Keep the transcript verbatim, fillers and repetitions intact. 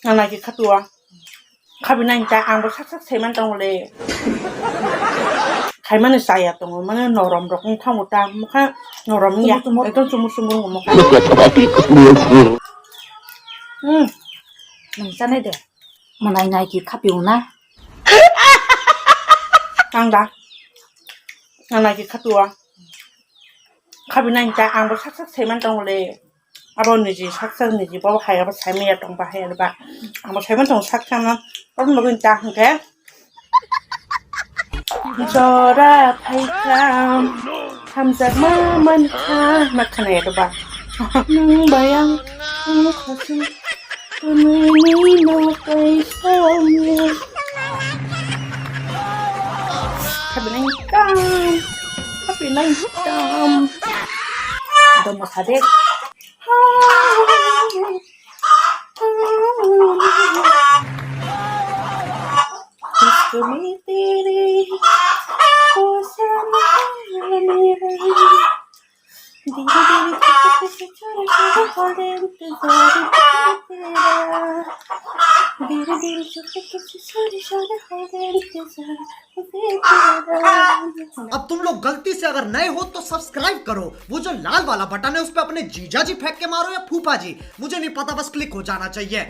Ang naikhe khatua. Khabi nai ta ang bo sak sak saiman tongo le. Khaimani chaya tongo, mane norom rok wng thango ta, mokha norom ya. Chumur chumur. Ekdom chumur chumur wng mokha. Hmm. Nang chanai de. Manai naikhe khapi wng na. Ang da. Ang naikhe khatua. Khabi nai ta ang bo sak sak saiman tongo le. Abo niji sak sak niji bo hai abo saimaya tong ba hai ba. Ang bo saiman tong sak sak na. Abo nugwi ta hwnkhe. Jora phaikha. Hamjakma mankha. Ma khana ya ba. Nung bayang. Nung khasing. Tunui no kaisa. Khabi nai kam. Khabi nai kam. Domo sade. अब तुम लोग गलती से अगर नए हो तो सब्सक्राइब करो, वो जो लाल वाला बटन है उस पर अपने जीजा जी फेंक के मारो या फूफा जी, मुझे नहीं पता, बस क्लिक हो जाना चाहिए।